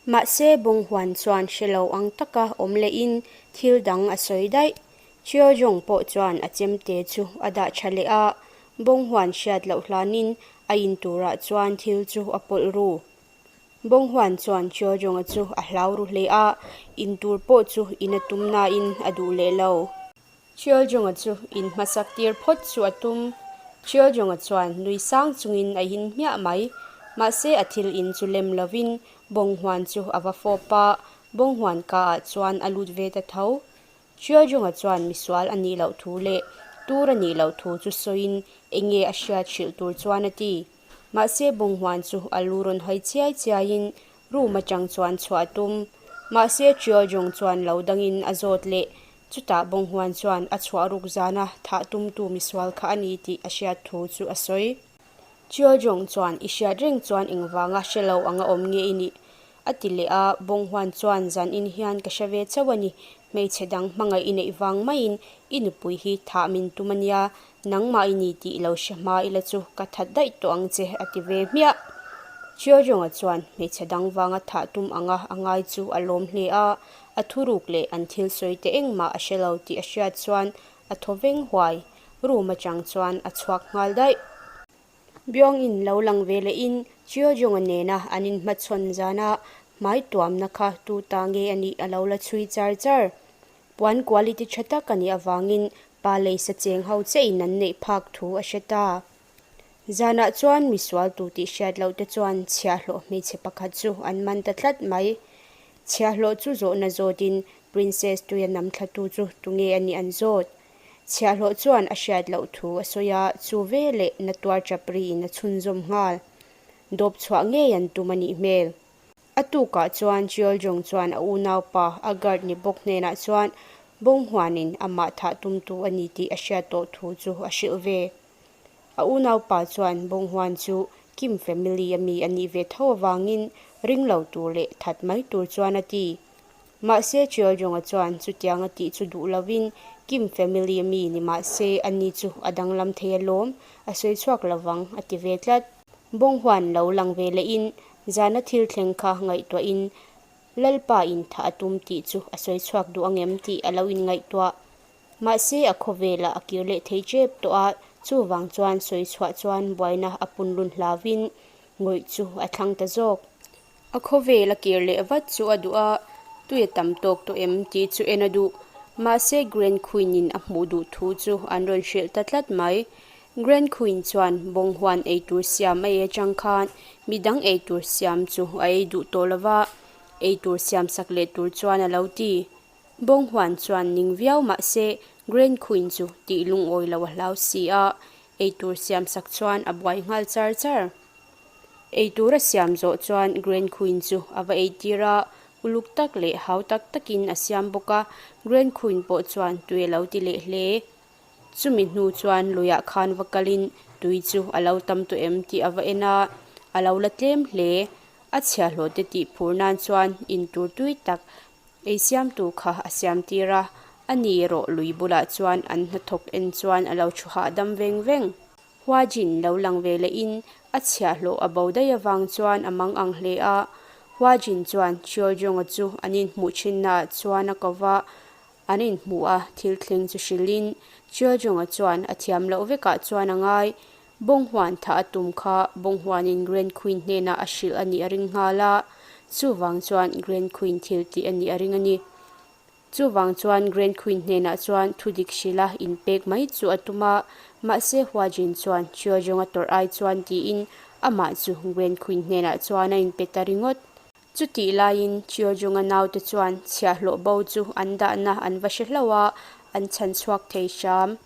Mahse Bawnghuan chuan hre lo ang taka awm lehin thil dang a sawi daih. Cheojong pawh chuan a chemte chu a dah tha leh a, Bawnghuan hriat loh hlanin a in turah chuan thil chu a pawlh ru. Bawnghuan chuan Cheojonga chu a hlau ru hle a, in tur pawh chu in a tum nain a duh leh lo. Cheojonga chu in hmasak tir phawt chu a tum. Cheojonga chuan nui sang chungin a in hmiah mai. Mahse a thil in chu lem lovin Bawnghuan chu a va fawp a, Bawnghuan ka ah chuan a lut ve ta tho. Cheojonga chuan misual a nih loh thu leh tur a nih loh thu chu sawiin eng nge a hriat hrilh tur chuan a ti. Mahse Bawnghuan chu a lu rawn hawi chiai chiaiin room atang chuan chhuah a tum. Mahse Cheojong chuan lo dangin a zawt leh Chutah Bawnghuan chuan a chhuah ruk zana thah tumtu misual kha a ni tih a hriat thu chu a sawi. Cheojong chuan i hriat reng chuan engvanga hre lo anga awm nge i nih? a ti leh a, Bawnghuan chuan zanin hian ka hre ve chauh a ni, hmeichhe dang hmangaih i neih vang maiin i nupui hi thah min tum a nia, nangmah i ni tih lo hre hma ila chu ka that daih tawh ang che a ti ve hmiah. Cheojonga chuan hmeichhe dang vanga thah tum anga a ngai chu a lawm hle a, A thuruk leh an thil sawi te engmah a hre lo tih a hriat chuan a thaw veng huai. Room atang chuan a chhuak nghal daih. Byung-in lo lang ve lehin Cheojong-a nena an inhmachhawn zana hmai tuamna kha tu ta nge a nih a lo la chhui char char. Puan quality tha tak a nih avangin pa leisa cheng ho che in an neih phak thu a hre ta. Zanah chuan misual tu tih hriat loh te chuan chhiahhlawh hmeichhe pakhat chu an man ta tlat mai. Chhiahhlawh chu zawhna zawtin Princess tuia nam thlatu chu tunge a nih an zawt. Chhiahhlawh chuan a hriat loh thu a sawi a, chu veleh na tuar chap riin a chhunzawm nghal. Dawp chhuah ngei an tum a nih hmel. A tukah chuan Cheoljong chuan a unaupa a guard ni bawk hnenah chuan Bawnghuanin amah thah tumtu a ni tih a hriat tawh thu chu a hrilh ve. A unaupa chuan Bawnghuan chu Kim family a mi a nih ve tho avangin ring lo tur leh that mai tur chuan a ti. Mahse Cheoljong-a chuan chutiang a tih chu duh lovin Kim family a mi ni mahse a ni chu a danglam thei alawm, a sawi chhuak lovang a ti ve tlat. Bawnghuan lo lang ve lehin zana thil thleng kha ngaihtuahin Lalpa in thah a tum tih chu a sawi chhuak duh angem tih a lo inngaihtuah. Mahse a khawvelah a kir leh thei tep tawh a, chuvang chuan sawi chhuah chuan buaina a punlun hlauvin ngawih chu a thlang ta zawk. A khawvel a kir leh vat chu a duh a, tui a tam tawk tawh em tih chu en a duh. Mahse Grand Queen-in a hmuh duh thu chu an rawn hrilh ta tlat mai. Grand Queen chuan bawnghuan eitur siam a ei atang khan midang eitur siam chu a ei duh tawh lova, eitur siam sak leh tur chuan a lo ti. Bawnghuan chuan ning viau mah se Grand Queen chu tih lungawi lo a hlau si a, eitur siam sak chuan a buai nghal char char. Eitur a siam zawh chuan Grand Queen chu a va eitir a, uluk tak leh hau tak takin a siam bawk a, Grand Queen pawh chuan tui a lo ti leh hle. Chumi hnu chuan luiah khan va kalin tui chu a lo tam tawh em tih a va en a, a lo la tlem hle. A chhiahhlawh te tih phur nan chuan in tur tui tak ei siamtu kha a siam tir a, a ni erawh lui bulah chuan an hnathawk en chuan a lo thu hahdam veng veng. Huajin lo lang ve lehin a chhiahhlawh a bo daih avang chuan a mang ang hle a. Huajin chuan Cheoljong-a chu an inhmuh thinnaah chuan a ko va, an inhmuh a, thil thleng chu hrilhin Cheoljong-a chuan a thiam loh vekah chuan a ngai. Bawnghuan thah a tum kha Bawnghuanin Grand Queen hnenah a hrilh a nih a ring nghal a, chuvang chuan Grand Queen thil tih a nih a ring a ni. Chuvang chuan Grand Queen hnenah chuan thu dik hrilh a inpek mai chu a tum a, mahse Hua Jin chuan Chio Jong a tawrh ai chuan tiin amah chu Grand Queen hnenah chuan a inpe ta ringawt. Chutih laiin Chio Jong a naute chuan chhiahhlawh bo chu an dahna an va hre hlauh a, an chhan chhuak thei hram.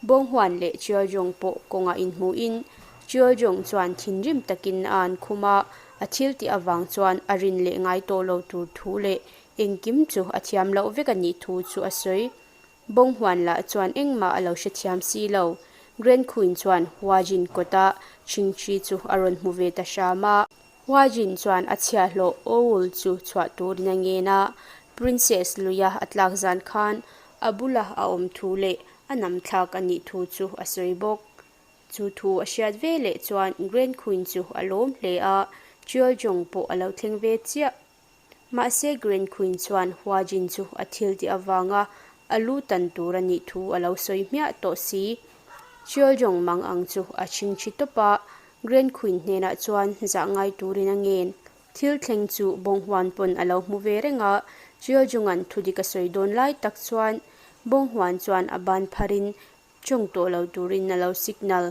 Bawnghuan leh Chio Jong pawh kawngah inhmuhin Chio Jong chuan thinrim takin a an khum a, a thil tih avang chuan a rin leh ngai tawh lo tur thu leh Engkim chu a thiam loh vek a nih thu chu a sawi. Bawnghuan lah chuan engmah a lo hrethiam si lo. Grand Queen chuan Huajin kawta Chingchi chu a rawn hmu ve ta hram a. Huajin chuan a chhiahhlawh Owl chu chhuah turin a ngen a, Princess Luia a tlak zan khan a bula a awm thu leh a nam thlak a nih thu chu a sawi bawk. Chu thu a hriat ve leh chuan Grand Queen chu a lawm hle a, Cheoljong pawh a lo thleng ve chiah. Mahse Grand Queen chuan Hua Jin chu a thil tih avanga a lu tan tur a nih thu a lo sawi hmiah tawh si. Cheoljong mang ang chu a chhingchhi tawp a, Grand Queen hnenah chuan zah ngai turin a ngen. Thil thleng chu Bawnghuan pawn a lo hmu ve reng a, Cheoljong-a'n thudik a sawi dawn lai tak chuan Bawnghuan chuan a ban pharin Chawng tawh lo turin a lo signal.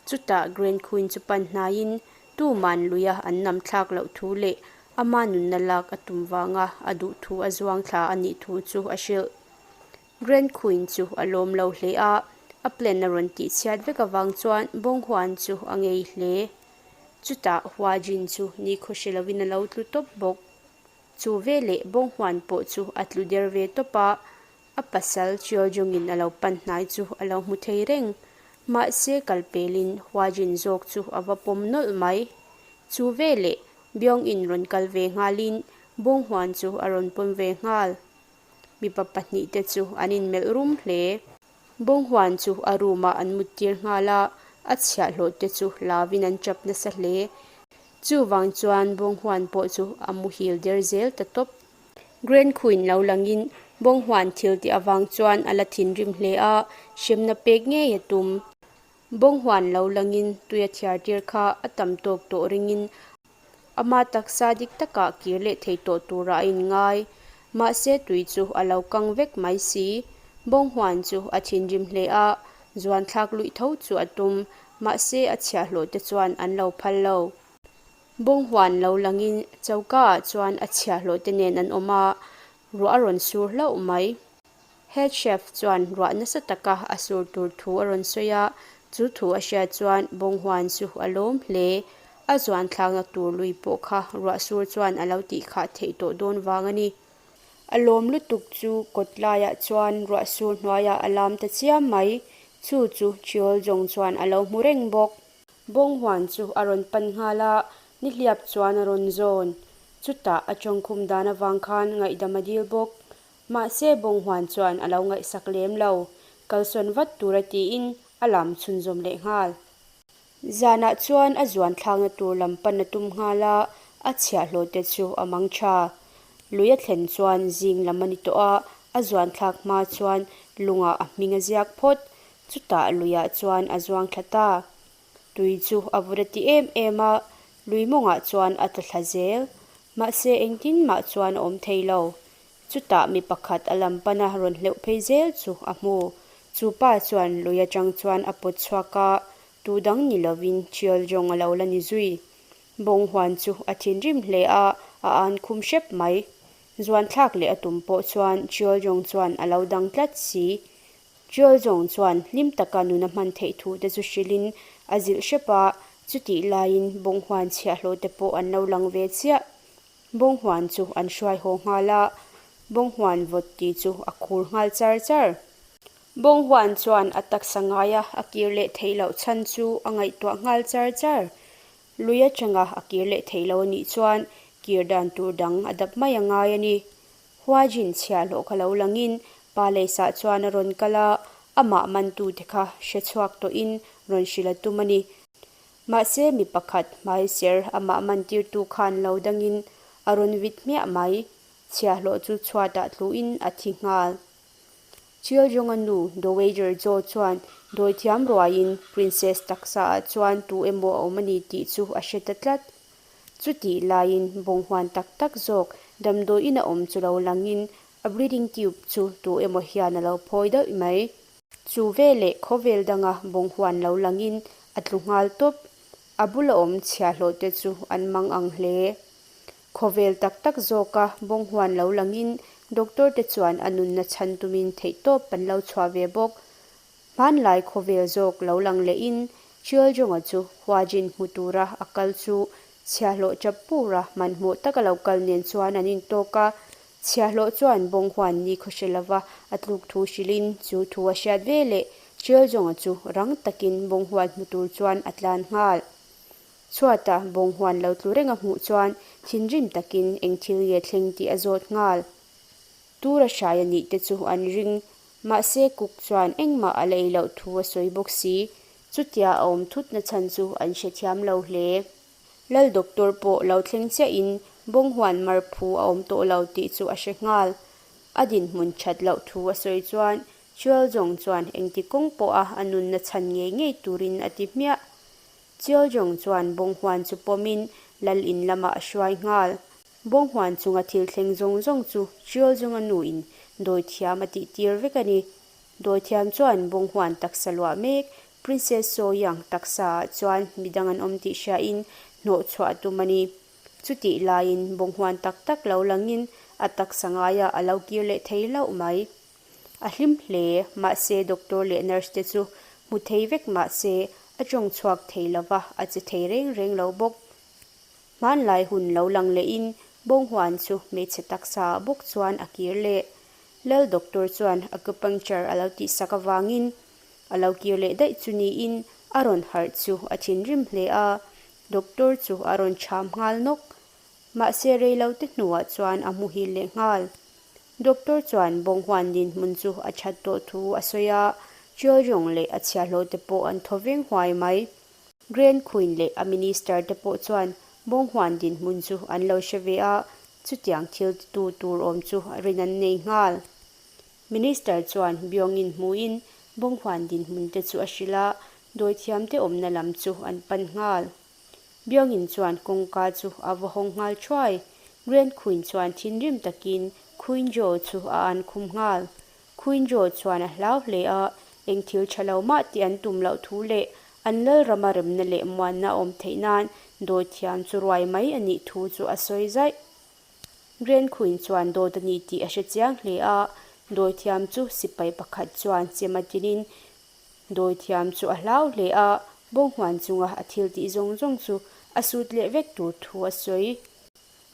Chutah Grand Queen chu pan hnaiin tuman luia an nam thlak loh thu leh ama nunna lak a tum vanga a duh thu a zuang thla a nih thu chu a hrilh. Grand Queen chu a lawm lo hle a, a plan a rawn tih chhiat vek avang chuan Bawnghuan chu a ngei hle. Chutah Hua Jin chu nikhaw hre lovin a lo tlu tawp bawk. Chu veleh Bawnghuan pawh chu a tlu der ve tawp a, A pasal Cheoljong-in a lo pan hnai chu a lo hmu thei reng. Mahse kal pelin Hwajin zawk chu a va pawm nawlh mai. Chu veleh Byung-in rawn kal ve nghalin Bawnghuan chu a rawn pawm ve nghal. Mipa pahnihte chu an inmelh rum hle. Bawnghuan chu a room-ah an muttir nghal a, a chhiahhlawhte chu lavin an chap nasa hle. Chuvang chuan Bawnghuan pawh chu a muhil der zel ta tawp. Grand Queen lo langin Bawnghuan thil tih avang chuan a la thinrim hle a, hremna pek ngei a tum. Bawnghuan lo langin tui a thiar tir kha a tam tawk tawh ringin ama taksa dik takah kir leh thei tawh turah a inngai. Mahse tui chu a lo kang vek mai si. Bawnghuan chu a thinrim hle a, zuan thlak luih tho chu a tum, mahse a chhiahhlawh te chuan an lo phal lo. Bawnghuan lo langin choka ah chuan a chhiahhlawh te nen an awm a, ruah a rawn sur hlauh mai. Head chef chuan ruah nasa taka a sur tur thu a rawn sawi a, chu thu a hriat chuan Bawnghuan chu a lawm hle. A zuan thlakna tur lui pawh kha ruah sur chuan a lo tih khah theih tawh dawn vang a ni. A lawm lutuk chu kawt laiah chuan ruah sur hnuaiah a lam ta chiam mai. Chu chu Cheol Jong chuan a lo hmu reng bawk. Bawnghuan chu a rawn pan nghal a, nihliap chuan a rawn zawn. Chutah a tawngkhum dan avang khan ngaihdam a dil bawk. Mahse Bawnghuan chuan a lo ngaihsak lem lo, kalsawn vat tura tiin a lam chhunzawm leh nghal. Zanah chuan a zuan thlakna tur lam pan a tum nghal a, a chhiahhlawh te chu a mang tha. Lui a thlen chuan zing lam a ni tawh a, a zuan thlak hma chuan lungah a hming a ziak phawt. Chutah luiah chuan a zuang thla ta. Tui chu a vut a ti em em a, lui mawngah chuan a tla thla zel. Mahse engtin mah chuan a awm thei lo. Chutah mi pakhat a lam pana rawn hleuh phei zel chu a hmu. Chu pa chuan lui atang chuan a pawt chhuak a, tu dang ni lovin Cheoljong a lo la ni zui. Bawnghuan chu a thinrim hle a, a an khum hrep mai. Zuanthlak leh a tum pawh chuan Cheoljong chuan a lo dang tlat si. Cheoljong chuan hlim taka nun a hman theih thu te chu hrilhin a zilh hrep a, chutih laiin Bawnghuan chhiahhlawh te pawh an lo lang ve chiah. Bawnghuan chu an hruai haw nghal a, Bawnghuan vawt tih chu a khur nghal char char. Bawnghuan chuan a taksa ngaia a kir leh theih loh chhan chu a ngaihtuah nghal char char. Lui atanga a kir leh theih lo anih chuan kir dan tur dang a dap mai a ngai a ni. Huajin chhiahhlawh kha lo langin pa leisah chuan a rawn kal a, amah mantute kha hre chhuak tawhin rawn hrilh a tum a ni. Mahse mi pakhat hmai ser amah mantirtu khan lo dangin a rawn vit hmiah mai. Chhiahhlawh chu chhuatah tluin a thi nghal. Cheoljong-a nu Dowager Jo chuan dawithiam ruaiin Princess taksaah chuan tu emaw a awm a ni tih chu a hre ta tlat. Chutih laiin bawnghuan tak tak zawk damdawiin a awm chu lo langin a breathing tube chu tu emaw hian a lo phawi deuh mai. Chu veleh khawvel danga bawnghuan lo langin a tlu nghal tawp. A bula awm chhiahhlawh te chu an mang ang hle. Khawvel tak tak zawka bawnghuan lo langin doctor te chuan a nunna chhan tumin theihtawp an lo chhuah ve bawk. Hmanlai khawvel zawk lo lang lehin Cheoljong-a chu Hwajin hmu tura a kal chu chhiahhlawh chap pura hmanhmawh taka lo kal nen chuan an intawk a. Chhiahhlawh chuan Bawnghuan ni khawhre lova a tluk thu hrilhin chu thu a hriat ve leh Cheoljong-a chu rang takin Bawnghuan hmu tur chuan a tlan nghal. Chhuata Bawnghuan lo tlu reng a hmuh chuan thinrim takin eng thil nge thleng tih a zawt nghal. Tur a hrai a nih te chu an ring. Mahse Cook chuan engmah a la ei loh thu a sawi bawk si. Chutia a awm thut na chhan chu an hrethiam lo hle. Lal doctor pawh lo thleng chiahin Bawnghuan marphu a awm tawh lo tih chu a hre nghal. A dinhmun that loh thu a sawi chuan Cheoljong chuan engti kawng pawha a nunna chhan ngei ngei turin a ti hmiah. Cheoljong chuan Bawnghuan chu pawmin lal in lamah a hruai nghal. Bawnghuan chunga thil thleng zawng zawng chu Cheoljong-a nuin dawithiam a tihtir vek a ni. Dawithiam chuan Bawnghuan taksa luah mek Princess Soyang taksa ah chuan midang an awm tih hriain hnawh chhuah a tum a ni. Chutih laiin Bawnghuan tak tak lo langin a taksa ngaiah a lo kir leh thei hlauh mai. A hlim hle, mahse doctor leh nurse te chu hmu thei vek mahse a tawng chhuak thei lova a che thei reng reng lo bawk. Hmanlai hun lo lang lehin Bawnghuan chu hmeichhe taksa ah bawk chuan a kir leh. Lal doctor chuan acupuncture a lo tihsak avangin a lo kir leh daih chu niin a rawn harh chu a thinrim hle a, doctor chu a rawn chham nghal nawk. Mahse rei lo te hnuah chuan a hmuhil leh nghal. Doctor chuan Bawnghuan dinhmun chu a that tawh thu a sawi a, Cheoljong leh a chhiahhlawh te pawh an thaw veng huai mai. Grand Queen leh a minister te pawh chuan Bawnghuan dinhmun chu an lo hre ve a, chutiang thil titu tur awm chu rin an nei nghal. Minister chuan Byungin hmuin Bawnghuan dinhmun te chu a hrilh a, dawithiamte awmna lam chu an pan nghal. Byungin chuan kawngka chu a va hawng nghal thuai. Grand Queen chuan thinrim takin Queen Jo chu a an khum nghal. Queen Jo chuan a hlau hle a, eng thil tha lo mah tih an tum loh thu leh an lalrama remna leh muanna a awm theih nan dawithiam chu ruai mai a nih thu chu a sawi zaih. Grand Queen chuan dawt a ni tih a hre chiang hle a, dawithiam chu sipai pakhat chuan chem a tinin dawithiam chu a hlau hle a, bawnghuan chunga a thil tih zawng zawng chu a sut leh vek tur thu a sawi.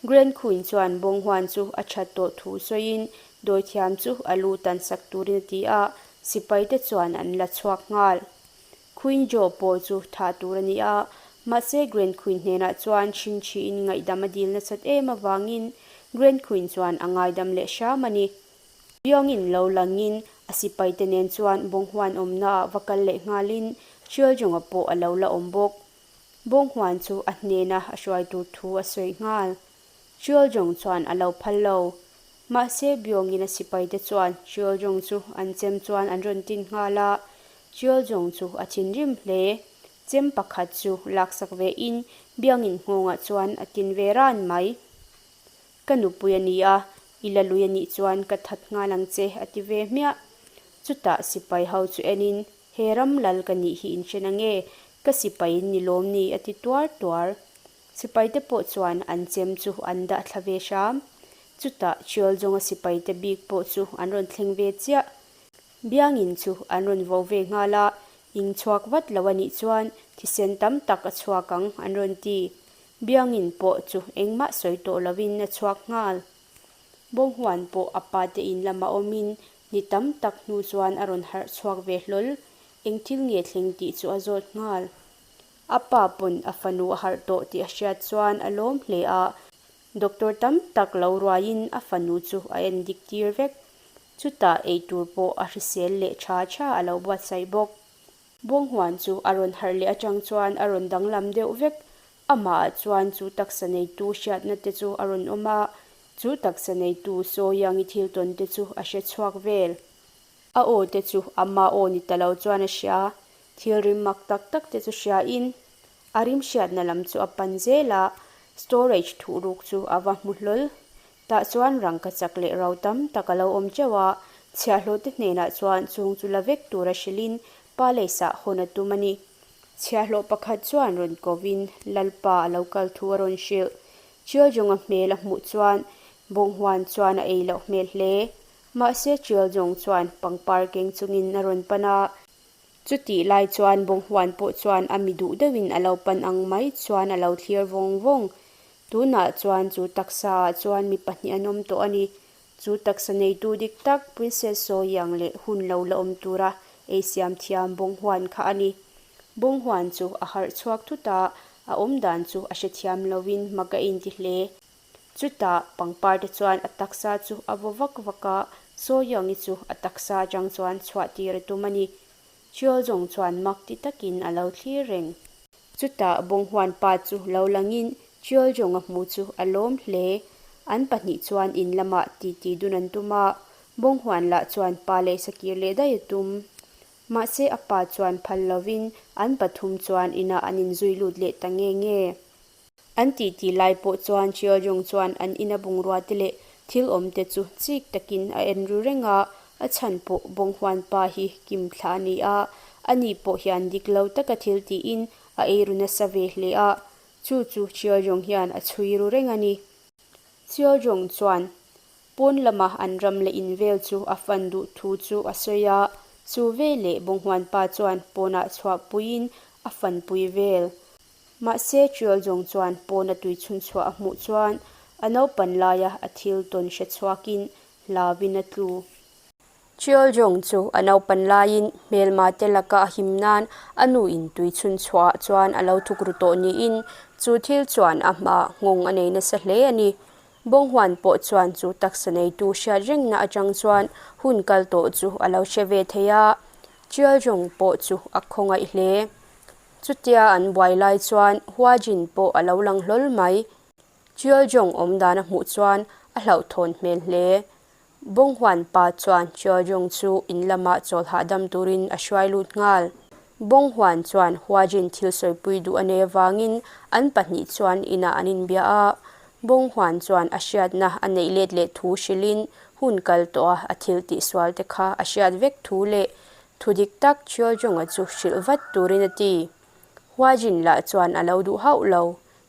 Grand Queen chuan bawnghuan chu a that tawh thu sawiin dawithiam chu a lu tan sak turin a ti a, sipaite chuan an la chhuak nghal. Queen Jo pawh chu thah tur a ni a, mahse Grand Queen hnenah chuan chhingchhiin ngaihdam a dil nasat em avangin Grand Queen chuan a ngaidam leh hram a ni. Byungin lo langin a sipaite nen chuan Bawnghuan awmnaah va kal leh nghalin Cheoljong-a pawh a lo la awm bawk. Bawnghuan chu a hnena a hruai tur thu a sawi nghal. Cheoljong chuan a lo phal lo. Mahse Byungin a sipaite chuan Cheoljong chu an chem chuan an rawn tin nghal a, Cheoljong chu a thinrim hle. Chem pakhat chu laksak ve in Byungin nghawngah chuan a tin ve ran mai. Ka nupui a ni a, i la lui a nih chuan ka that nghal ang che a ti ve hmiah. Chutah sipai ho chu enin he ram lal ka nih hi in hre na nge, ka sipai in ni lawm ni a ti tuar tuar. Sipaite pawh chuan an chem chu an dah thla ve hram. Chutah Cheoljong-a sipaite bik pawh chu an rawn thleng ve chiah. Biangin chu an rawn vo ve nghal a, ing chhuak vat lo a nih chuan thisen tam tak a chhuak ang an rawn ti. Biangin pawh chu engmah sawi tawh lovin a chhuak nghal. Bawnghuan pawh a pa te in lama awmin ni tam tak hnu chuan a rawn harh chhuak ve hlawl, eng thil nge thleng tih chu a zawt nghal. A pa pawn a fanu a harh tawh tih a hriat chuan a lawm hle a, doctor tam tak lo ruaiin a fanu chu a en dik tir vek. Chutah eitur pawh a hrisel leh tha tha a lo buatsaih bawk. Bawnghuan chu a rawn harh leh atang chuan a rawn danglam deuh vek. Amah ah chuan chu taksa neitu hriatna te chu a rawn awm a, chu taksa neitu Sawiangi thil tawn te chu a hre chhuak vel. A aw te chu ama aw ni ta lo chuan a hria. Thil rim mak tak tak te chu hria in a rim hriatna lam chu a pan zel a, storage thuhruk chu a va hmu hlawl. Tah chuan rangka chak leh ro tam tak a lo awm teuh a, chhiahhlawh te hnenah chuan chung chu la vek tura hrilhin palace ah hawn a tum a ni. Chhiahhlawh pakhat chuan rawn kovin Lalpa a lo kal thu a rawn hrilh. Cheoljong-a hmel a hmuh chuan Bawnghuan chuan a ei loh hmel hle. Mahse Cheoljong chuan pangpar keng chungin a rawn pan a. Chutih lai chuan Bawnghuan pawh chuan a mi duh deuhin a lo pan ang mai chuan a lo thlir vawng vawng. Tunah chuan chu taksa ah chuan mi pahnih an awm tawh a ni. Chu taksa neitu dik tak Princess Sawiang leh hun lo la awm tura ei siam thiam Bawnghuan kha a ni. Bawnghuan chu a harh chhuak thut a, a awm dan chu a hrethiam lovin mak a inti hle. Chutah pangpar te chuan a taksa chu a vaw vak vak a, Sawiangi chu a taksa atang chuan chhuah tir a tum a ni. Cheoljong chuan mak ti takin a lo thlir reng. Chutah Bawnghuan pa chu lo langin Cheoljong a hmu chu a lawm hle. An pahnih chuan in lamah titi dun an tum a, Bawnghuan lah chuan pa leh sakir leh daih a tum. Mahse a pa chuan phal lovin an pathum chuan inah an inzui lut leh ta nge nge. An titi lai pawh chuan Cheoljong chuan an ina bungrua te leh thil awm te chu chik takin a en ru reng a, a chhan pawh Bawnghuan pa hi kim thla a ni a, ani pawh hian dik lo taka thil tiin a ei ru nasa ve hle a, chu chu Cheoljong hian a chhui ru reng a ni. Cheoljong chuan Pawn lama an ram leh in vel chu a fan duh thu chu a sawi a, chu veleh Bawnghuan pa chuan pawnah chhuahpuiin a fanpui vel. Mahse Trialjawng chuan pawna tui chhunchhuah a hmuh chuan a naupan laia a thil tawn hre chhuakin hlauin a tlu. Trialjawng chu a naupan laiin hmelma te laka a him nan a nu in tui chhunchhuah ah chuan a lo thuk ru tawh niin chu thil chuan a hmaah nghawng a nei nasa hle a ni. Bawnghuan pawh chuan chu taksa neitu hriat rengna atang chuan hun kal tawh chu a lo hre ve thei a, Trialjawng pawh chu a khawngaih hle. Chutia an buai lai chuan Huajin pawh a lo lang hlawl mai. Cheoljong awm dan a hmuh chuan a hlauhthawn hmel hle. Bawnghuan pa chuan Cheoljong chu in lamah chawl hahdam turin a hruai lut nghal. Bawnghuan chuan Huajin thil sawipui duh a nei avangin an pahnih chuan inah an inbia a. Bawnghuan chuan a hriatna a neih let leh thu hrilhin hun kal tawha a thil tihsual te kha a hriat vek thu leh Thu dik tak Cheoljong-a chu hrilh vat turin a ti. Huajin lah chuan a lo duh hauh lo.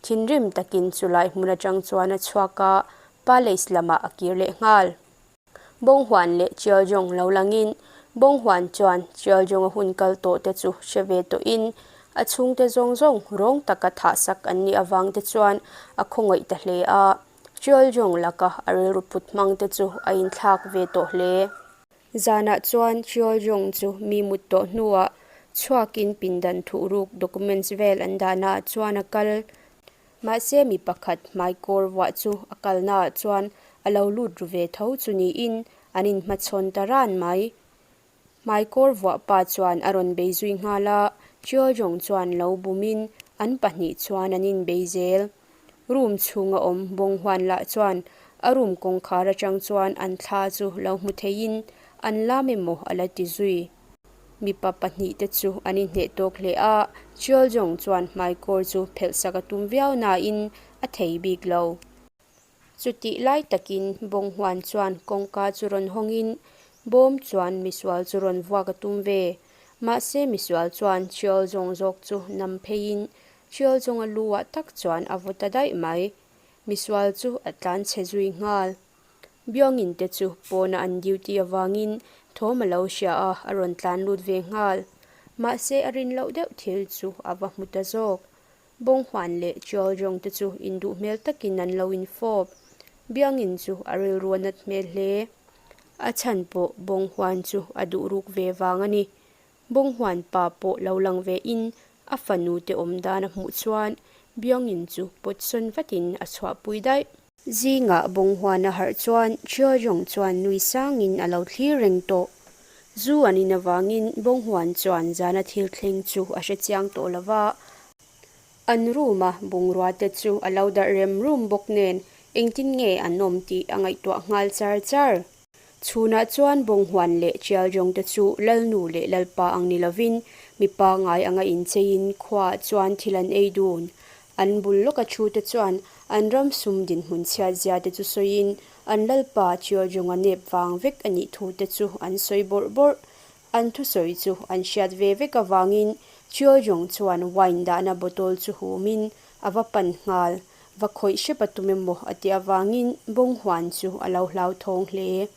Thinrim takin chulai hmun atang chuan a chhuak a, palace lamah a kir leh nghal. Bawnghuan leh Cheoljong lo langin Bawnghuan chuan Cheoljong-a hun kal tawh te chu hre ve tawhin a chhungte zawng zawng rawng taka thahsak an nih avang te chuan a khawngaih ta hle a. Cheoljong laka a rilru put hmang te chu a inthlak ve tawh hle. Zanah chuan Cheoljong chu mi mut tawh hnuah chhuakin pindan thuhruk documents vel an dahnaah chuan a kal. Mahse mi pakhat hmaikawr vuah chu a kalnaah chuan a lo lut ru ve tho chu niin an inhmachhawn ta ran mai. Hmaikawr vuah pa chuan a rawn bei zui nghal a, Cheoljong chuan lo bumin an pahnih chuan an inbei zel. Room chhunga awm Bawnghuan lah chuan a room kawngkhar atang chuan an thla chu lo hmu theiin an lam emaw a la ti zui. Mipa pahnih te chu an inhneh tawk hle a, Cheoljong chuan hmaikawr chu phelh sak a tum viau nain a thei bik lo. Chutih lai takin Bawnghuan chuan kawngka chu rawn hawngin bawm chuan misual chu rawn vuak a tum ve. Mahse misual chuan Cheoljong zawk chu nam pheiin Cheoljong-a lu-ah tak chuan a vaw ta daih mai. Misual chu a tlan chhe zui nghal. Biangin te chu pawna an duty avangin thawm a lo hria a, a rawn tlan lut ve nghal. Mahse a rin loh deuh thil chu a va hmu ta zawk. Bawnghuan leh Cheoljong te chu induh hmel takin an lo infawp. Biangin chu a rilru a nat hmel hle. A chhan pawh Bawnghuan chu a duh ruk ve vang a ni. Bawnghuan pa pawh lo lang ve in a fanu te awm dan a hmuh chuan Biangin chu pawt sawn vatin a chhuahpui daih. Zingah Bawnghuan a harh chuan Cheoljong chuan nui sangin a lo thlir reng tawh. Zu an in avangin Bawnghuan chuan zana thil thleng chu a hre chiang tawh lo va. An room-a bungrua te chu a lo darh rem rum bawk nen engtin nge an awm tih a ngaihtuah nghal char char. Chhunah chuan Bawnghuan leh Cheoljong te chu Lalnu leh Lalpa ang ni lovin mipa ngai anga incheiin khuaah chuan thil an ei dun. An bul lawka thu te chuan an ram sum dinhmun chhiat zia te chu sawiin an lalpa Cheoljong-a nep vang vek a nih thu te chu an sawi bawrh bawrh. An thusawi chu an hriat ve vek avangin Cheoljong chuan wine dahna bottle chu humin a va pan nghal. Va khawih hrep a tum emaw a tih avangin Bawnghuan chu a lo hlauthawng hle.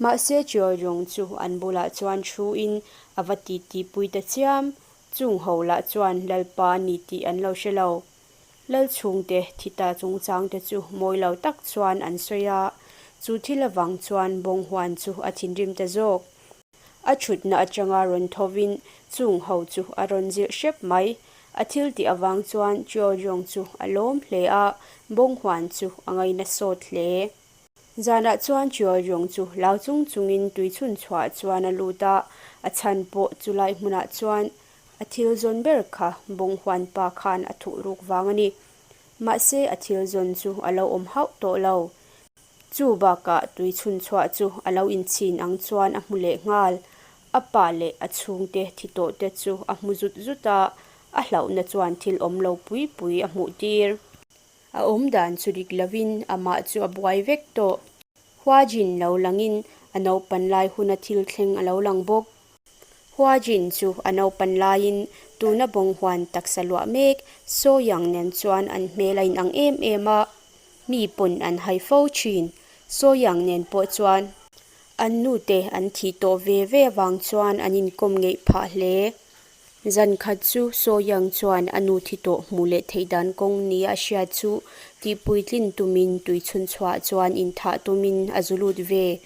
Mahse Cheoljong chu an bulah chuan thuin a va titi pui ta chiam. Chung ho lah chuan Lalpa a ni tih an lo hre lo. Lal chhungte thi ta chungchangte chu mawi lo tak chuan an sawi a, chu thil avang chuan Bawnghuan chu a thinrim ta zawk. A thutna atanga rawn thovin chung ho chu a rawn zilh hrep mai. A thil tih avang chuan Cheoljong chu a lawm hle a, Bawnghuan chu a ngaina sawt hle. Zanah chuan Cheoljong chu lau chung chungin tui chhun chhuah chuan a lut a, a chhan pawh chulai hmunah chuan a thil zawn ber kha Bawnghuan pa khan a thuh ruk vang a ni. Mahse a thil zawn chu a lo awm hauh tawh lo. Chu bakah tui chhun chhuah chu a lo inchhin ang chuan a hmu leh nghal. A pa leh a chhungte thi tawh te chu a hmu zut zut a, a hlauhna chuan thil awm lo pui pui a hmuh tir. A awm dan chu dik lovin amah chu a buai vek tawh. Huajin lo langin a naupan lai huna thil thleng a lo lang bawk. Huajin chu a naupan laiin tuna bawnghuan taksa luah mek Soyang nen chuan an hmel a inang em em a, mi pawn an hai fo thin. Soyang nen pawh chuan an nute an thih tawh ve ve avang chuan an inkawm ngeih phah hle. Zan khat chu Soyang chuan a nu thi tawh hmuh leh theih dan kawng nia a hriat chu tihpuitlin tumin tui chhunchhuah chuan inthah tumin a zu lut ve.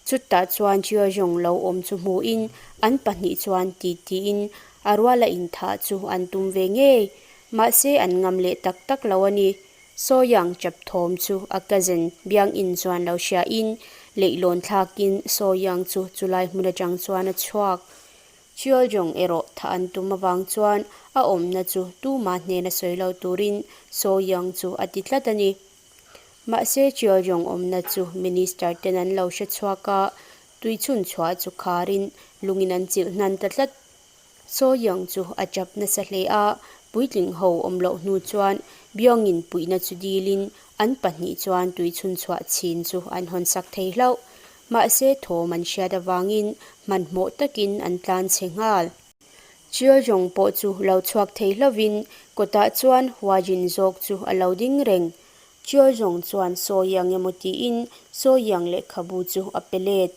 Chutah chuan Chiozhong lo awm chu hmuhin an pahnih chuan ti tiin a ruala inthah chu an tum ve ngei. Mahse an ngam leh tak tak lo a ni. Soyang chap thawm chu a cousin Biangin chuan lo hriain leihlawn thlakin Soyang chu chulai hmun atang chuan a chhuak. Chiozhong erawh thah an tum avang chuan a awmna chu tuma hnena sawi lo turin Soyang chu a ti tlat a ni. Mahse Chialjawng awmna chu Minister ten an lo hre chhuak a, tui chhun chhuah chu kharin lungin an chilh hnan ta tlat. Sawiang chu a chap nasa hle a, puitling ho awm loh hnu chuan Byungin puihna chu dilin an pahnih chuan tui chhun chhuah chhin chu an hawn sak thei hlauh. Mahse thawm an hriat avangin hmanhmawh takin an tlan chhe nghal. Chialjawng pawh chu lo chhuak thei hlovin kawtah chuan Huajin zawk chu a lo ding reng. Chialjawng chuan sawi ang emaw tiin sawi ang lehkhabu chu a pe let.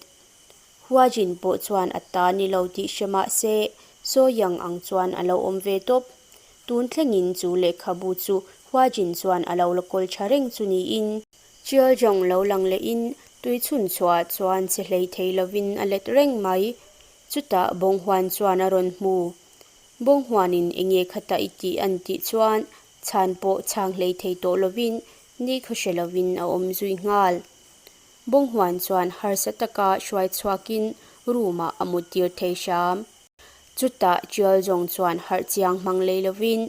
Huajin pawh chuan a ta ni lo tih hre mah se sawi ang ang chuan a lo awm ve tawp. Tun thlengin chu lehkhabu chu Huajin chuan a lo la kawl tha reng chu niin. Chialjawng lo lang lehin tui chhun chhuah chuan che hlei thei lovin a let reng mai. Chutah Bawnghuan chuan a rawn hmu. Bawnghuanin enge khata i tih an tih chuan chhan pawh chhang hlei thei tawh lovin ni khaw hre lovin a awm zui nghal. Bawnghuan chuan harsa taka hruai chhuakin room-ah a muttir thei hram. Chutah Chialzawng chuan harh chiang hmang lei lovin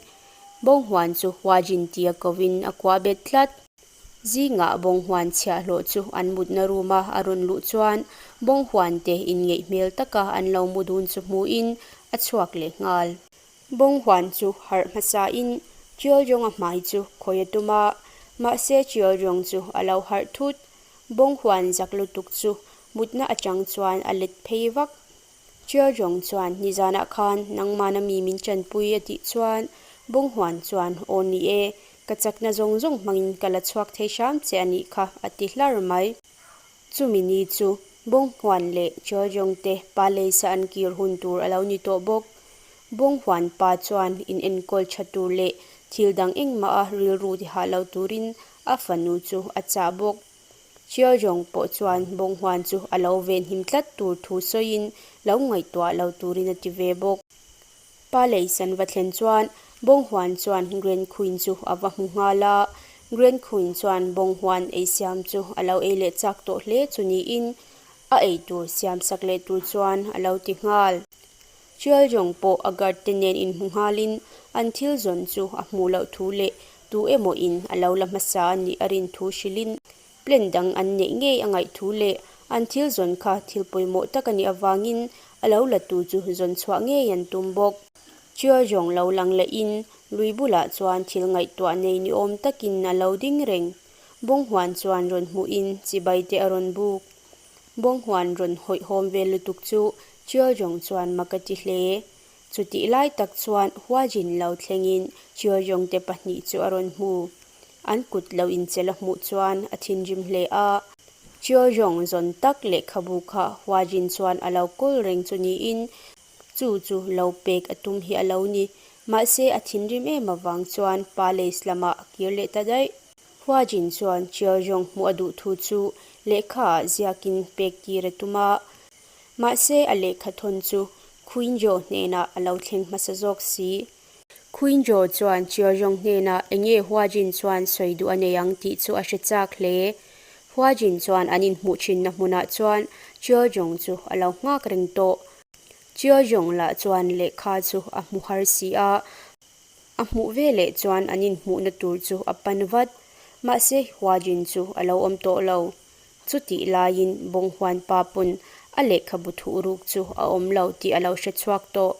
Bawnghuan chu Huajin tia kovin a kuah bet tlat. Zingah bawnghuan chhiahhlawh chu an mutna room-a a rawn luh chuan bawnghuan te inngeih hmel taka an lo mu dun chu hmuhin a chhuak leh nghal. Bawnghuan chu harh hmasain Chialrawnga hmai chu khawi a tum a, mahse Chialrawng chu a lo harh thut. Bawnghuan zak lutuk chu mutna atang chuan a let phei vak. Chialjawng chuan nizanah khan nangmana mi min chanpui a tih chuan Bawnghuan chuan aw ni e, ka chakna zawng zawng hmangin ka la chhuak thei hram che a nih kha a ti hlar mai. Chumi ni chu Bawnghuan leh Chialjawng te pa leisa an kir hun tur a lo ni tawh bawk. Bawnghuan pa chuan in enkawl tha tur leh thil dang engmah a rilru ti hah lo turin a fanu chu a chah bawk. Chialjawng pawh chuan Bawnghuan chu a lo venhim tlat tur thu sawiin lo ngaihtuah lo turin a ti ve bawk. Pa leisan va thlen chuan Bawnghuan chuan Grand Queen chu a va hmu nghal a, Grand Queen chuan Bawnghuan ei siam chu a lo ei leh chak tawh hle chu niin a ei tur siam sak leh tur chuan a lo ti nghal. Chialjawng pawh a guard te nen inhmu nghalin an thil zawn chu a hmuh loh thu leh tu emaw in a lo la hmasa a nih a rin thu hrilhin plan dang an neih ngei a ngaih thu leh an thil zawn kha thil pawimawh tak a nih avangin a lo la tu chu zawn chhuah ngei an tum bawk. Chialjawng lo lang lehin lui bulah chuan thil ngaihtuah nei ni awm takin a lo ding reng. Bawnghuan chuan rawn hmuhin chibai te a rawn buk. Bawnghuan rawn hawihhawm vel lutuk chu Chialjawng chuan mak a ti hle. Chutih lai tak chuan Huajin lo thlengin Chialjawng te pahnih chu a rawn hmu. An kut lo inchelh a hmuh chuan a thinrim hle a. Chialjawng zawn tak lehkhabu kha Huajin chuan a lo kawl reng chu niin chu chu lo pek a tum hi a lo ni. Mahse a thinrim em avang chuan Palace lamah a kir leh ta daih. Huajin chuan Chialjawng hmuh a duh thu chu lehkha ah ziakin pek tir a tum a. Mahse a lehkha thawn chu Queen Jo hnenah a lo thleng hmasa zawk si. Queen Jo chuan Chialjawng hnenah enge Huajin chuan sawi duh a nei ang tih chu a hre chak hle. Huajin chuan an inhmuh thinna hmunah chuan Chialjawng chu a lo nghak reng tawh. Chialjawng lah chuan lehkha chu a hmu har si a. A hmuh veleh chuan an inhmuhna tur chu a pan vat. Mahse Hwajin chu a lo awm tawh lo. Chutih laiin Bawnghuan pa pawn a lehkhabu thuhruk chu a awm lo tih a lo hre chhuak tawh.